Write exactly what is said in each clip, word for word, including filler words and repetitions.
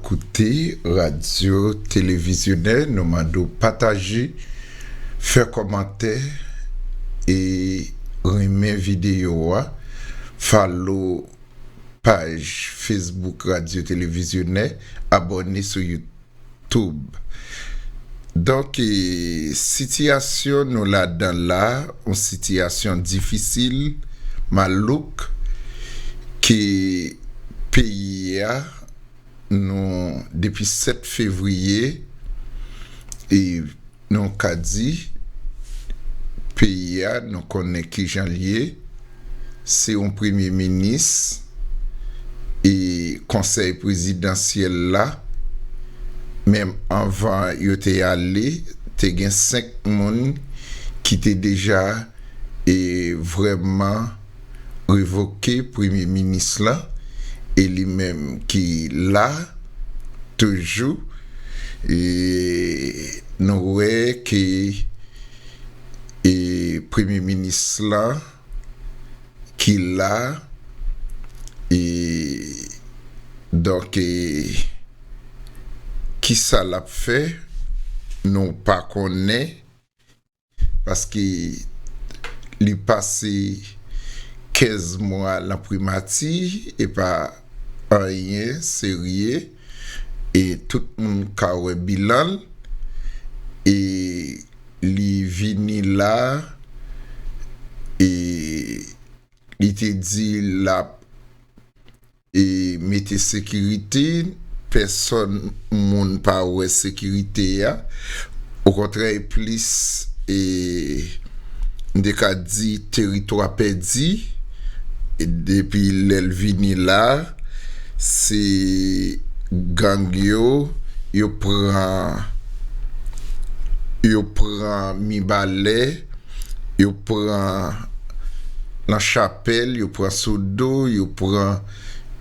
koute Radyo Televizyonè, nou mande w pataje, fè kòmantè e renmen videyo a, follow paj Facebook Radyo Televizyonè, abòne sou YouTube. Donk, e, sitiyasyon nou ladan la, yon sitiyasyon difisil, malouk, ke peyi a, nou, depi sèt fevriye, e nou ka di, peyi a, nou konnen kijan l ye, se yon premye minis e konsèy prezidansyèl la, menm anvan yo te ale, te gen senk moun ki te deja e vrèman revoke premye minis lan, e li menm ki la toujou, e nou wè ke e premye minis lan ki la, e donk, e kisa l ap fè, nou pa konnen, paske li pase kenz mwa nan primati, e pa anyen serye, e tout moun ka wè bilan l, e li vini la, e li te di l ap, e, mete sekirite, pèsòn moun pa wè sekirite a. Okontrè, e plis, e, m te ka di teritwa pèdi, e depi lè l vini la, se gang yo, yo pran, yo pran Mibalè, yo pran nan Chapèl, yo pran Sodo, yo pran,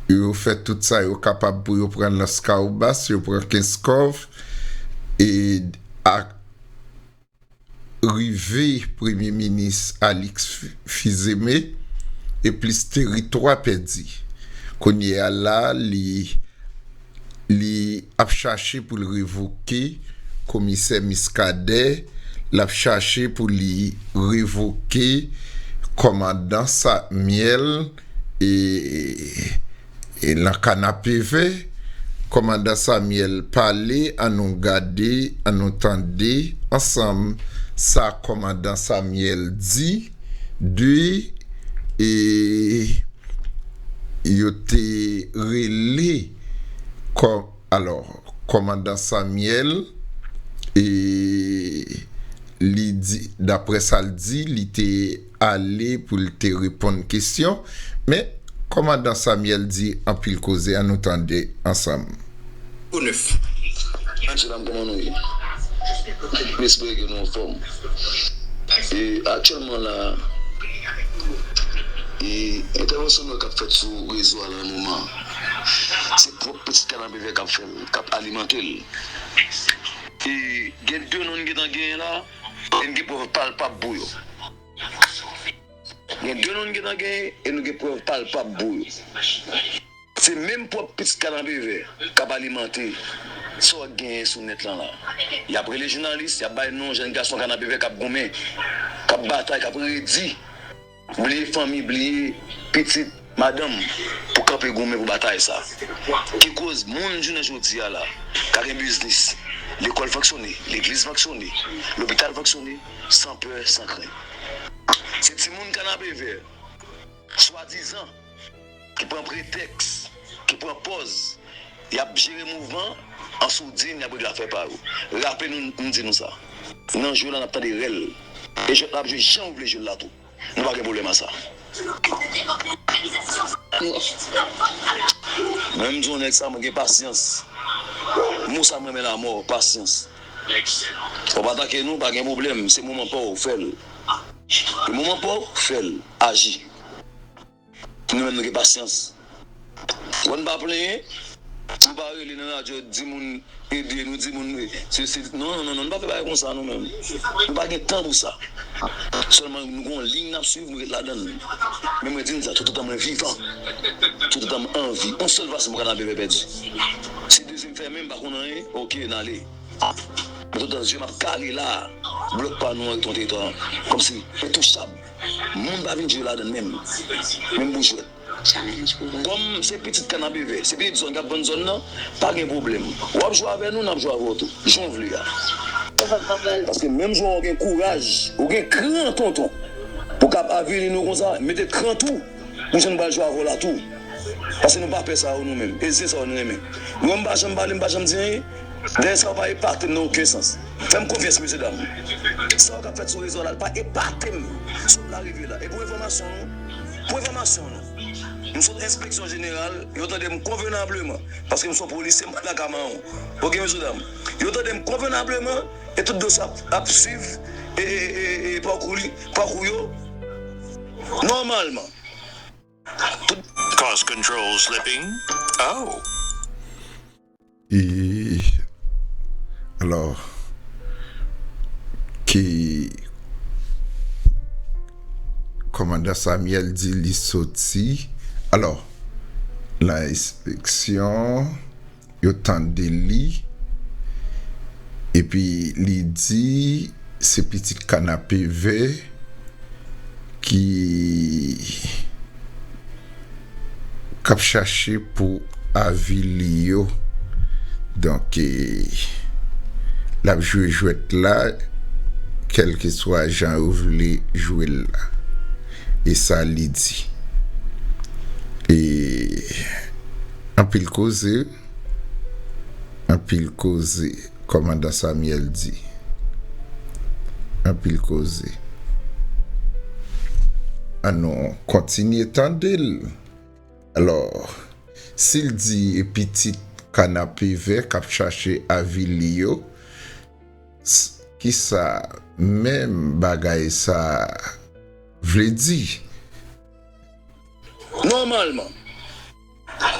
yo fè tout sa yo kapab pou yo pran Laskawobas, yo pran Kenskòf, e ak rive premye minis Alix Fils-Aimé, e plis teritwa pèdi. Kounye a la, li, li ap chache pou l revoke komisè Muscadin, l ap chache pou li revoke kòmandan Samuel, e e nan Kanapevè, kòmandan Samuel pale, an nou gade, an nou tande ansanm sa kòmandan Samuel di de, e yo te rele kò-, alò, kòmandan Samuel, e li di, daprè sa l di, li te ale pou l te reponn kesyon, men kòmandan Samuel di anpil koze, an nou tande ansanm. O nèf. Mesye dam, kòman nou ye? M espere ke nou anfòm. E aktyèlman la, e entèvansyon nou k ap fèt sou rezo a nan moman an, se pwòp pitit Kanapevè k ap fè l, k ap alimante l. E gen de non n gentan genyen la, e n gen prèv palpab pou yo. Gen de non n gentan genyen e nou gen prèv palpab pou yo. Se menm pwòp pitit Kanapevè k ap alimante sa w genyen sou nèt lan la. Y ap rele jounalis, y ap bay non jèn gason Kanapevè k ap goumen, k ap batay, k ap redi, bliye fanmi, bliye pitit, madanm, pou kanpe goumen pou batay sa. Ki koz moun jounen jodi a la ka gen biznis, lekòl fonksyone, legliz fonksyone, lopital fonksyone, san pè, san krent. Se timoun Kanapevè, swadizan, ki pran pretèks, ki pran pòz, y ap jere mouvman an soudin, y ap regle afè pa yo. Raple nou, m di nou sa. Nan jou la, n ap tande rèl. E jwèt la ap jwe jan ou vle jwe l la tou. Nou pa gen pwoblèm a sa. Mwen, m di yon nèg sa, mwen gen pasyans. Mo sa m renmen la mò, pasyans. W ap atake nou, pa gen pwoblèm. Se moman pa w, fè l. E moman pa w, fè l. Aji. Nou menm nou gen pasyans. Wè, n pa plenyen, nou pa rele nan radyo di moun ede nou, di moun se, se, non, non, non, non, nou pa fè bagay konsa nou menm. Nou pa gen tan pou sa. Sèlman nou gen yon liy n ap swiv, nou ret ladan l. Men mwen di n sa, toutotan mwen vivan, toutotan m anvi, yon sèl fason pou Kanapevè pèdi. Si dezyèm fèmen, m pa konn anyen, oke, n ale. Mwen tout dan zye m ap kale la. Blòk pa nou an ret yon teritwa kòmsi entouchab. Moun pa vin jwe ladan menm. Menm pou jwèt. Kòm se pitit kanapevè, se pitit zòn k ap vann zòn nan, pa gen pwoblèm. W ap jwe avè nou, n ap jwe avè w tou. Jan w vle a. Paske menm jan w gen kouraj, ou gen kran tonton, pou k ap avili nou konsa, mete kran tou. Pou jan nou pral jwe avè w la tou. Paske nou pa pè sa yo nou menm. E zen sa yo nou renmen. Mwen m pa janm pale, m pa janm di anyen. Dèyè sa yo pa epate m nan okenn sans. Fè m konfyans, mesye dam. Sa yo k ap fèt sou rezo a la, l pa epate m. Sot la rive la. E pou enfòmasyon nou, pou enfòmasyon nou, m sot enspeksyon jeneral, yo tande m konvenableman. Paske m se yon polisye, m pa t lakay mawon. Oke, mesye dam. Yo tande m konvenableman, e tout dosye ap, ap swiv, e, e, e, e pakou li, pakou yo, nòmalman. Cause control slipping? Oh. E, alò, ke kòmandan Samuel di li soti, alò, nan enspeksyon, yo tande li, epi li di se pitit kanapevè ki k ap chache pou avili yo. Donk, e, l ap jwe jwèt la, kèlkeswa jan yo vle jwe l la. E sa li di. E anpil koze, anpil koze. Kòmandan Samyèl di. Anpil koze. Ann nou kontinye tande l. Alò, si l di e pitit kanapevè k ap chache avili yo, kisa menm bagay sa a vle di? Nòmalman,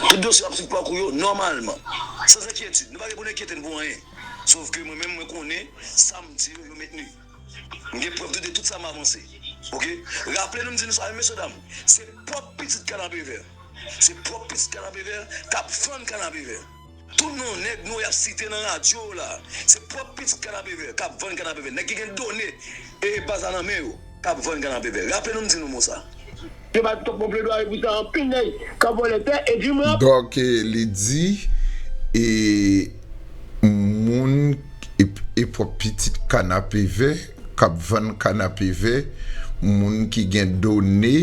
tout dosye ap swiv pakou yo nòmalman, san enkyetid. Nou pa gen pou n enkyete n pou anyen. Sòf ke mwen menm, mwen konnen sa m di yo, yo mentni. M gen prèv de tout sa m avanse. Oke? Raple nou, m di nou sa, mesye dam, se pwòp pitit kanapevè. Se pwòp pitit kanapevè k ap vann kanapevè. Tout non nèg nou y ap site nan radyo la, se pwòp pitit kanapevè k ap vann kanapevè. Nèg ki gen done e baz la nan men yo k ap vann kanapevè. Raple nou m di nou mo sa. Yo ba twòp bon pledwaye pou sa, anpil nèg k ap vòlè tè e di m rap. Donk, li di, e, moun, e, e pwòp pitit kanapevè k ap vann kanapevè, moun ki gen done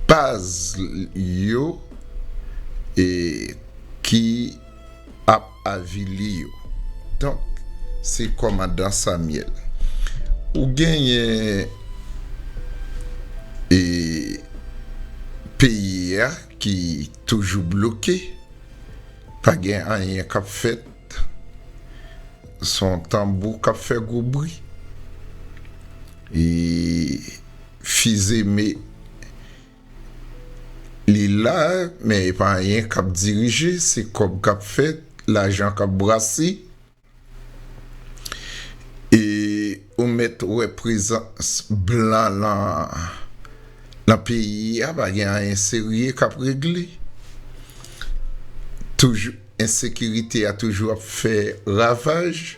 baz yo, e, ki ap avili yo. Donk, se kòmandan Samyèl. Ou genyen, e, peyi a ki toujou bloke, pa gen anyen k ap fèt, se yon tanbou k ap fè gwo bri. E Fizeme li la, men e pa anyen k ap dirije, se kòb k ap fèt, lajan k ap brase. E ou mèt wè prezans blan lan, lan peyi a, pa gen anyen serye k ap regle. Toujou, ensekirite a toujou ap fè ravaj.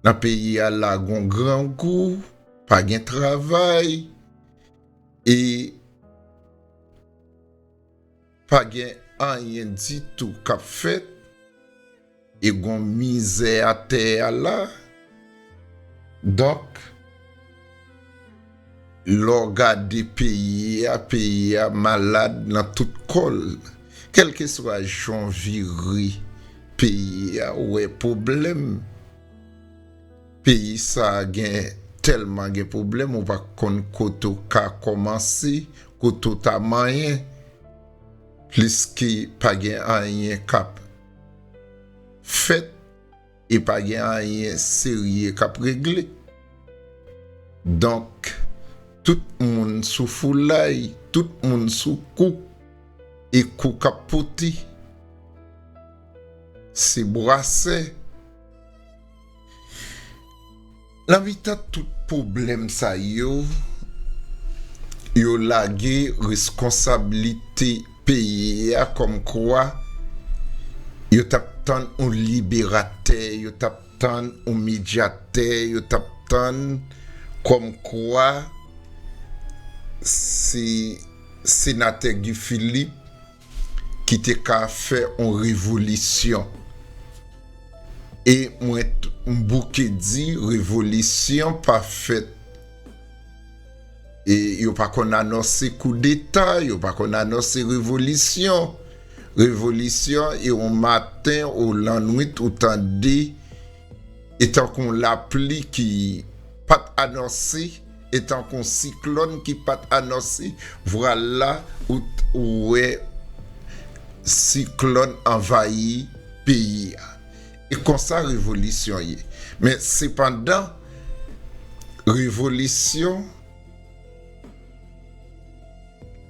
Nan peyi a la, gon grangou, pa gen travay, e pa gen anyen ditou k ap fèt, e gon mizè atè a la. Donk, lè w gade peyi a, peyi a malad nan tout kò l. Kèlkeswa jan w vire peyi a, ou wè pwoblèm. Peyi sa a gen tèlman gen pwoblèm, ou pa konn kote w ka kòmanse, kote w ta manyen. Pliske pa gen anyen k ap fèt e pa gen anyen serye k ap regle. Donk, tout moun sou foulay, tout moun sou kou, e kou k ap pote. Se bwasè. Nan mitan tout pwoblèm sa yo, yo lage reskonsablite peyi a kòmkwa yo t ap tann yon liberatè, yo t ap tann yon medyatè, yo t ap tann kòmkwa se senatè Guy Philippe ki te ka fè yon revolisyon. E mwen t-, m bouke di revolisyon pa fèt. E yo pa konn anonse koudeta, yo pa konn anonse revolisyon. Revolisyon e yon maten ou lannwit ou tande e tankou yon lapli ki pa t anonse, e tankou yon siklòn ki pa t anonse, vwala ou t-, ou wè siklòn anvayi peyi a. E konsa revolisyon ye. Men sepandan, revolisyon,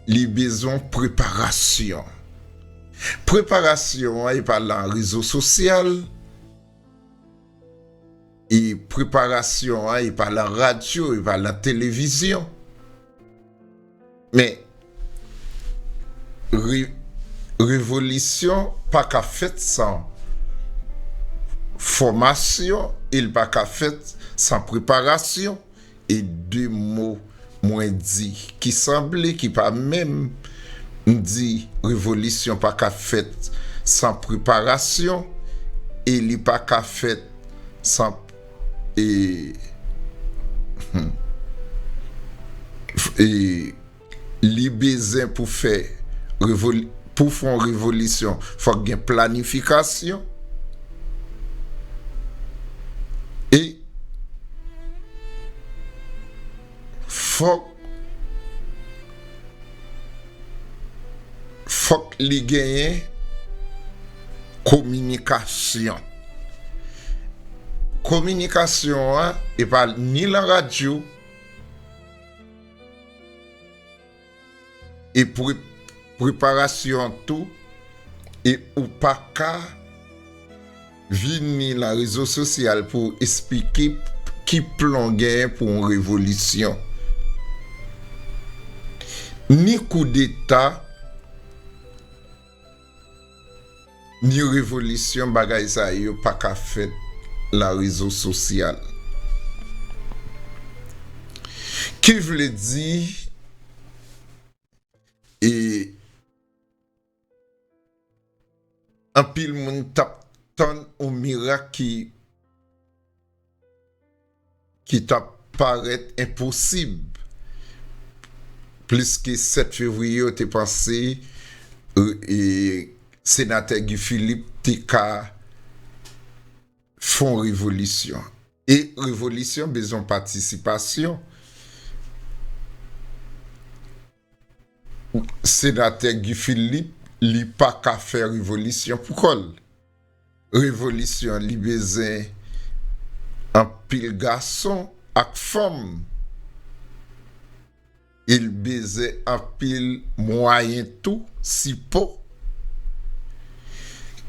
li bezwen preparasyon. Preparasyon an e pa lan rezo sosyal, e preparasyon an e pa lan radyo, e pa lan televizyon. Men, re-, revolisyon pa ka fèt san fòmasyon, e l pa ka fèt san preparasyon. E de mo mwen di ki sanble, ki pa menm, m di revolisyon pa ka fèt san preparasyon, e li pa ka fèt san, e, hmm, e, li bezwen pou fè revoli-, pou fè yon revolisyon, fòk gen planifikasyon. E fòk, fòk li genyen kominikasyon. Kominikasyon an, e pa ni lan radyo, e pre-, preparasyon an tou, e ou pa ka vini lan rezo sosyal pou esplike ki plan w genyen pou yon revolisyon. Ni koudeta, ni revolisyon, bagay sa yo pa ka fèt lan rezo sosyal. Ki vle di, e, anpil moun t ap tann yon mirak ki, ki t ap parèt enposib. Plis ke sèt fevriye, yo te panse, e, e, senatè Guy Philippe te ka fè yon revolisyon. E revolisyon bezwen patisipasyon. Senatè Guy Philippe, li pa ka fè revolisyon pou kò l. Revolisyon, li bezwen anpil gason ak fanm. E l bezwen anpil mwayen tou, sipò.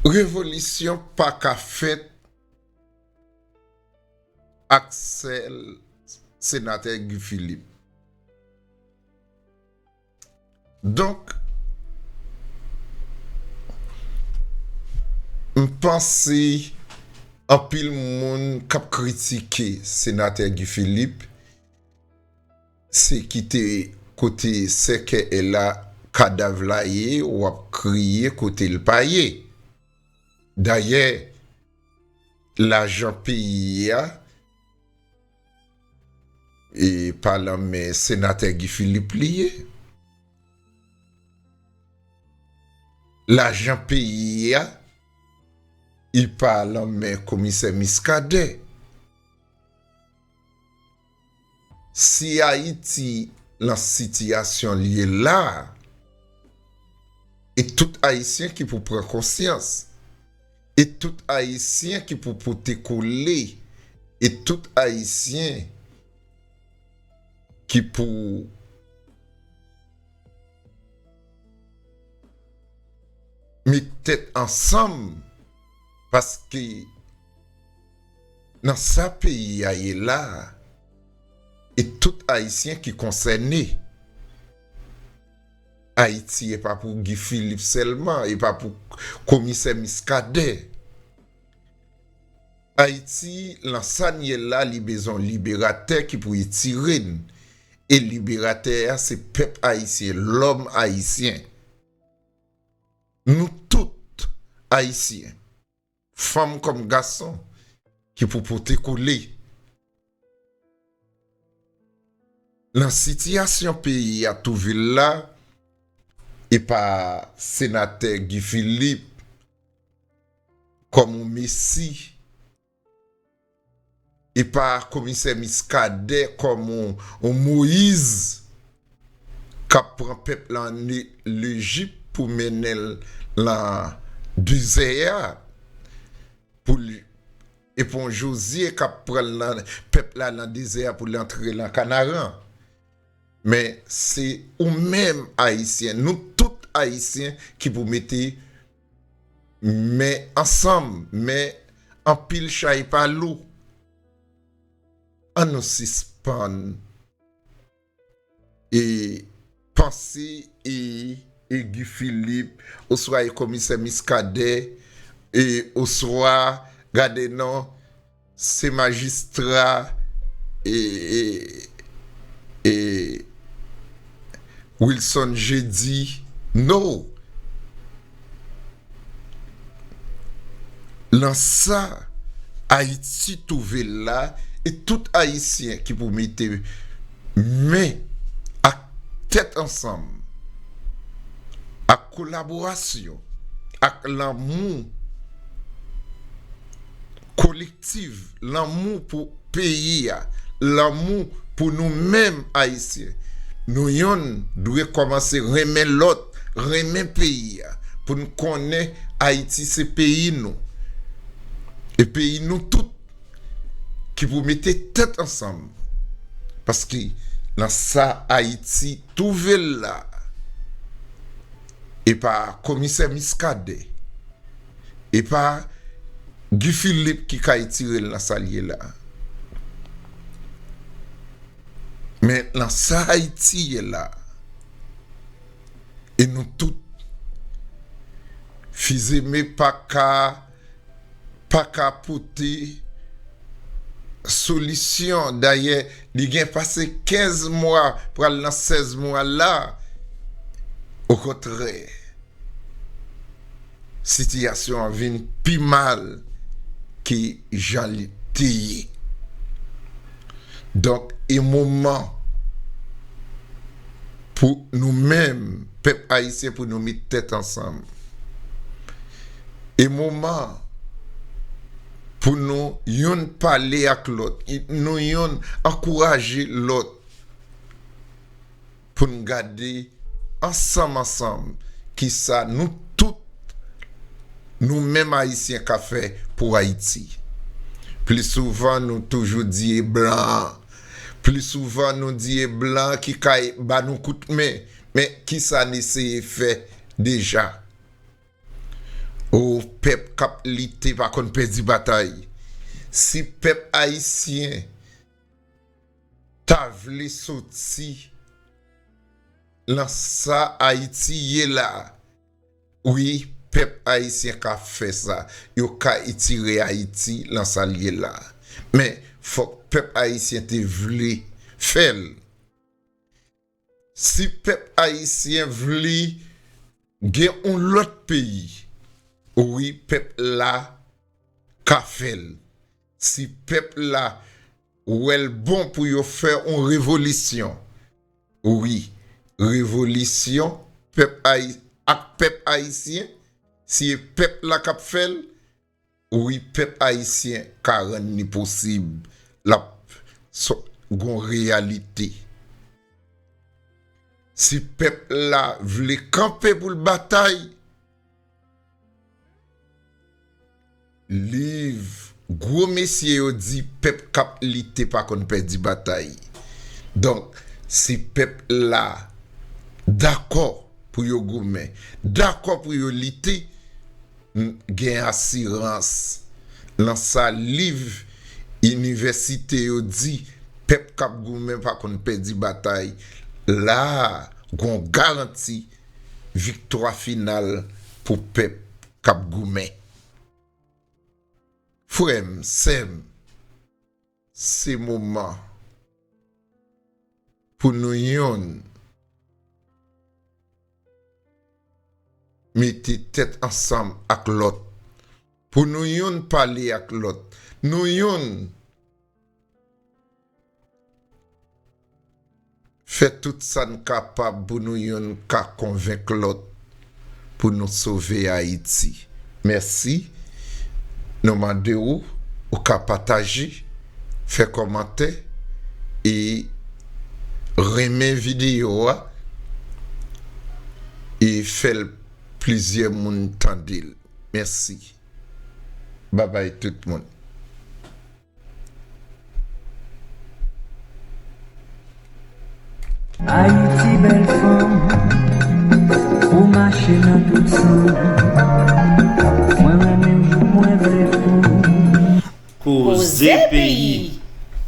Revolisyon pa ka fèt ak sèl senatè Guy Philippe. Donk, m panse anpil moun k ap kritike senatè Guy Philippe, se kite kote sèkèy la, kadav la ye, w ap kriye kote l pa ye. Dayè, lajan peyi a, e pa lan men senatè Guy Philippe li ye. Lajan peyi a, li pa lan men komisè Muscadin. Si Ayiti lan sitiyasyon l ye la a, e tout Ayisyen ki pou pran konsyans, e tout Ayisyen ki pou pote kole, e tout Ayisyen ki pou met tèt ansanm, paske nan sa peyi a ye la a, e tout Ayisyen ki konsène. Ayiti e pa pou Guy Philippe sèlman, e pa pou komisè Muscadin. Ayiti, lan sa n ye la, li bezwen yon liberatè ki pou etire n. E liberatè a, se pèp ayisyen, lòm ayisyen. Nou tout ayisyen, fanm kòm gason, ki pou pote kole. Nan sitiyasyon peyi a twouve l la, e pa senatè Guy Philippe kòm yon mesi, e pa komisè Muscadin kòm yon, yon Moyiz k ap pran pèp la ann Lejip pou mennen l lan dezè a, pou li, e pa yon Jozye k ap pran l nan, pèp la nan dezè a pou l antre lan Kanaran. Men se ou menm ayisyen, nou tout ayisyen ki pou mete men ansanm, men anpil chay pa lou. Ann nou sispann e panse e, e Guy Philippe, oswa e komisè Muscadin, e oswa, gade non, se majistra, e, e, e Wilson Jeudi. No. Lan sa Ayiti twouve l la, e tout Ayisyen ki pou mete men ak tèt ansanm, ak kolaborasyon, ak lanmou kolektif, lanmou pou peyi a, lanmou pou nou menm Ayisyen. Nou yonn dwe kòmanse renmen lòt, renmen peyi a, pou n konnen Ayiti se peyi nou. E peyi nou tout ki pou mete tèt ansanm. Paske nan sa Ayiti twouve l la, e pa komisè Muscadin, e pa Guy Philippe ki ka etire l nan sa l ye la. Men nan sa Ayiti ye la, e nou tout, Fils-Aimé pa ka, pa ka pote solisyon. Dayè, li gen pase kenz mwa, pral nan sèz mwa la. Okontrè, sitiyasyon an vin pi mal ke jan li te ye. Donk, e moman pou nou menm, pèp ayisyen, pou nou met tèt ansanm. E moman pou nou yonn pale ak lòt, nou yonn ankouraje lòt, pou n gade ansanm, ansanm, kisa nou tout, nou menm Ayisyen, ka fè pou Ayiti. Pli souvan, nou toujou di e blan an. Pli souvan, nou di e blan an ki kay ba nou kout men. Men, kisa n eseye fè deja? O, pèp k ap lite pa konn pèdi batay. Si pèp ayisyen ta vle soti lan sa Ayiti ye la, wi, pèp ayisyen ka fè sa. Yo ka etire Ayiti lan sa l ye la. Men, fòk pèp ayisyen te vle fè l. Si pèp ayisyen vle gen yon lòt peyi, wi, pèp la ka fè l. Si pèp la wè l bon pou yo fè yon revolisyon, wi, revolisyon pèp ayi-, ak pèp ayisyen, si e pèp la k ap fè l, wi, pèp ayisyen ka rann li posib. L ap so-, gon reyalite. Si pèp la vle kanpe pou l batay, liv gwo mesye yo di pèp k ap lite pa konn pèdi batay. Donk, si pèp la dakò pou yo goumen, dakò pou yo lite, m gen asirans lan sa liv inivèsite yo di, pèp k ap goumen pa konn pèdi batay. La a, gon garanti viktwa final pou pèp k ap goumen. Frè m, sè m, se moman pou nou youn mete tèt ansanm ak lòt, pou nou youn pale ak lòt, nou youn fè tout sa n kapab pou nou youn ka konvenk lòt pou nou sove Ayiti. Mèsi. Nou mande w, ou ka pataje, fè kòmantè e renmen videyo a e fè l plizyè moun tande l. Mèsi. Babay tout moun. Ayiti bèl fanm, ou mache nan tout san. Mwen renmen w, mwen vle pou. Koze Peyi.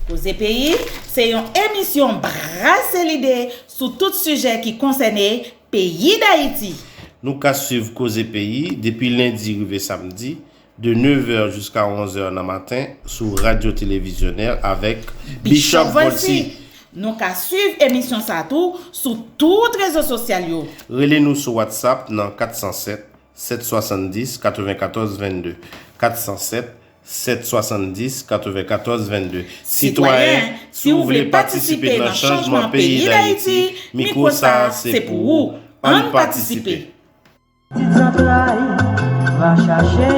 Koze Peyi se yon emisyon brase lide sou tout sijè ki konsène peyi Dayiti. Nou ka swiv Koze Peyi depi lendi rive samdi, de nevè jiska onzè nan maten sou Radyo Televizyonè avèk Bishop Volcy. Nou ka swiv emisyon sa tou sou tout rezo sosyal yo. Rele nou sou WhatsApp nan kat san sèt, sèt swasanndis, katrevenkatòz vennde, kat san sèt, sèt swasanndis, katrevenkatòz vennde. Sitwayen, si w vle patisipe nan chanjman peyi Dayiti, mikwo sa a se pou ou. Ann patisipe! Ti zantray, va chache